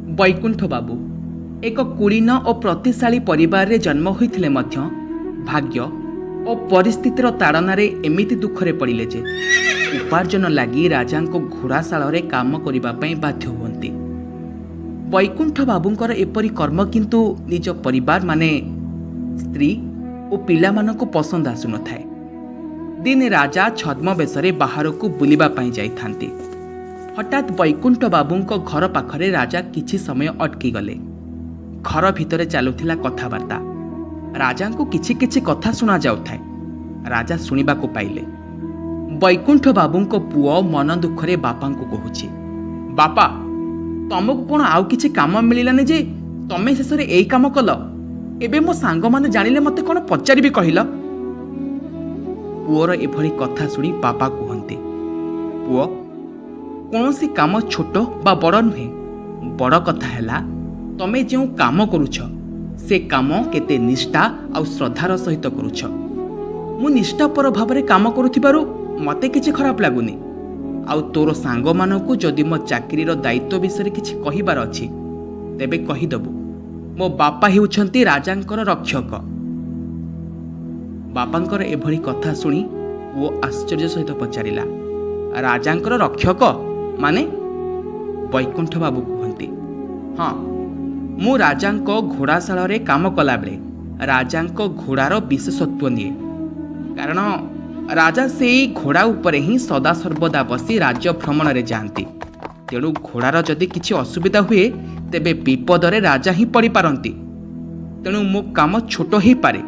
ବୈକୁଣ୍ଠ ବାବୁ ଏକ କୁଳୀନ ଓ ପ୍ରତିଶାଳୀ ପରିବାରରେ ଜନ୍ମ ହୋଇଥିଲେ ମଧ୍ୟ ଭାଗ୍ୟ ଓ ପରିସ୍ଥିତିର ତାଡ଼ନାରେ ଏମିତି ଦୁଃଖରେ ପଡ଼ିଲେ ଯେ ଉପାର୍ଜନ ଲାଗି ରାଜାଙ୍କ ଘୋଡ଼ାଶାଳରେ କାମ କରିବା ପାଇଁ ବାଧ୍ୟ ହୁଅନ୍ତି। ବୈକୁଣ୍ଠ ବାବୁଙ୍କର ଏପରି କର୍ମ କିନ୍ତୁ ନିଜ ପରିବାର ମାନେ ସ୍ତ୍ରୀ ଓ ପିଲାମାନଙ୍କୁ ପସନ୍ଦ ଆସୁନଥାଏ। ଦିନେ ରାଜା ଛଦ୍ମବେଶରେ ବାହାରକୁ ବୁଲିବା ପାଇଁ ଯାଇଥାନ୍ତି। ହଠାତ୍ ବୈକୁଣ୍ଠ ବାବୁଙ୍କ ଘର ପାଖରେ ରାଜା କିଛି ସମୟ ଅଟକିଗଲେ। ଘର ଭିତରେ ଚାଲୁଥିଲା କଥାବାର୍ତ୍ତା। ରାଜାଙ୍କୁ କିଛି କିଛି କଥା ଶୁଣାଯାଉଥାଏ। ରାଜା ଶୁଣିବାକୁ ପାଇଲେ, ବୈକୁଣ୍ଠ ବାବୁଙ୍କ ପୁଅ ମନ ଦୁଃଖରେ ବାପାଙ୍କୁ କହୁଛି, "ବାପା, ତମକୁ କ'ଣ ଆଉ କିଛି କାମ ମିଳିଲାନି ଯେ ତମେ ଶେଷରେ ଏଇ କାମ କଲ? ଏବେ ମୋ ସାଙ୍ଗମାନେ ଜାଣିଲେ ମୋତେ କ'ଣ ପଚାରିବେ କହିଲ?" ପୁଅର ଏଭଳି କଥା ଶୁଣି ବାପା କୁହନ୍ତି, "ପୁଅ, କୌଣସି କାମ ଛୋଟ ବା ବଡ଼ ନୁହେଁ। ବଡ଼ କଥା ହେଲା ତମେ ଯେଉଁ କାମ କରୁଛ, ସେ କାମ କେତେ ନିଷ୍ଠା ଆଉ ଶ୍ରଦ୍ଧାର ସହିତ କରୁଛ। ମୁଁ ନିଷ୍ଠାପର ଭାବରେ କାମ କରୁଥିବାରୁ ମୋତେ କିଛି ଖରାପ ଲାଗୁନି। ଆଉ ତୋର ସାଙ୍ଗମାନଙ୍କୁ ଯଦି ମୋ ଚାକିରିର ଦାୟିତ୍ୱ ବିଷୟରେ କିଛି କହିବାର ଅଛି, ତେବେ କହିଦେବୁ ମୋ ବାପା ହେଉଛନ୍ତି ରାଜାଙ୍କର ରକ୍ଷକ।" ବାପାଙ୍କର ଏଭଳି କଥା ଶୁଣି ପୁଅ ଆଶ୍ଚର୍ଯ୍ୟ ସହିତ ପଚାରିଲା, "ରାଜାଙ୍କର ରକ୍ଷକ ମାନେ?" ବୈକୁଣ୍ଠ ବାବୁ କୁହନ୍ତି, "ହଁ, ମୁଁ ରାଜାଙ୍କ ଘୋଡ଼ାଶାଳରେ କାମ କଲାବେଳେ ରାଜାଙ୍କ ଘୋଡ଼ାର ବିଶେଷତ୍ୱ ନିଏ। କାରଣ ରାଜା ସେଇ ଘୋଡ଼ା ଉପରେ ହିଁ ସଦାସର୍ବଦା ବସି ରାଜ୍ୟ ଭ୍ରମଣରେ ଯାଆନ୍ତି। ତେଣୁ ଘୋଡ଼ାର ଯଦି କିଛି ଅସୁବିଧା ହୁଏ, ତେବେ ବିପଦରେ ରାଜା ହିଁ ପଡ଼ିପାରନ୍ତି। ତେଣୁ ମୋ କାମ ଛୋଟ ହେଇପାରେ,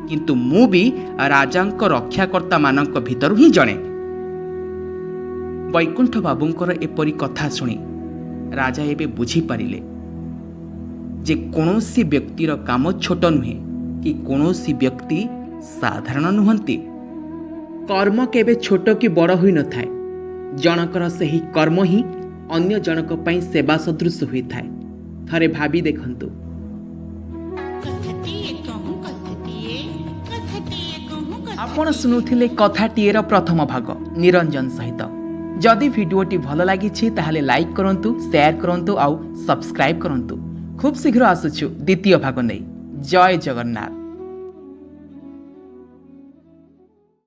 କିନ୍ତୁ ମୁଁ ବି ରାଜାଙ୍କ ରକ୍ଷାକର୍ତ୍ତାମାନଙ୍କ ଭିତରୁ ହିଁ ଜଣେ।" ବୈକୁଣ୍ଠ ବାବୁଙ୍କର ଏପରି କଥା ଶୁଣି ରାଜା ଏବେ ବୁଝିପାରିଲେ ଯେ କୌଣସି ବ୍ୟକ୍ତିର କାମ ଛୋଟ ନୁହେଁ କି କୌଣସି ବ୍ୟକ୍ତି ସାଧାରଣ ନୁହନ୍ତି। କର୍ମ କେବେ ଛୋଟ କି ବଡ଼ ହୋଇନଥାଏ। ଜଣକର ସେହି କର୍ମ ହିଁ ଅନ୍ୟ ଜଣକ ପାଇଁ ସେବା ସଦୃଶ ହୋଇଥାଏ। ଥରେ ଭାବି ଦେଖନ୍ତୁ। କଥାଟିଏ କହୁଁ କଥାଟିଏ, କଥାଟିଏ କହୁଁ। ଆପଣ ଶୁଣୁଥିଲେ କଥାଟିଏର ପ୍ରଥମ ଭାଗ ନିରଞ୍ଜନ ସହିତ। ଯଦି ଭିଡ଼ିଓଟି ଭଲ ଲାଗିଛି, ତାହେଲେ ଲାଇକ୍ କରନ୍ତୁ, ସେୟାର କରନ୍ତୁ ଆଉ ସବସ୍କ୍ରାଇବ୍ କରନ୍ତୁ। ଖୁବ୍ ଶୀଘ୍ର ଆସୁଛୁ ଦ୍ୱିତୀୟ ଭାଗ ନେଇ। ଜୟ ଜଗନ୍ନାଥ।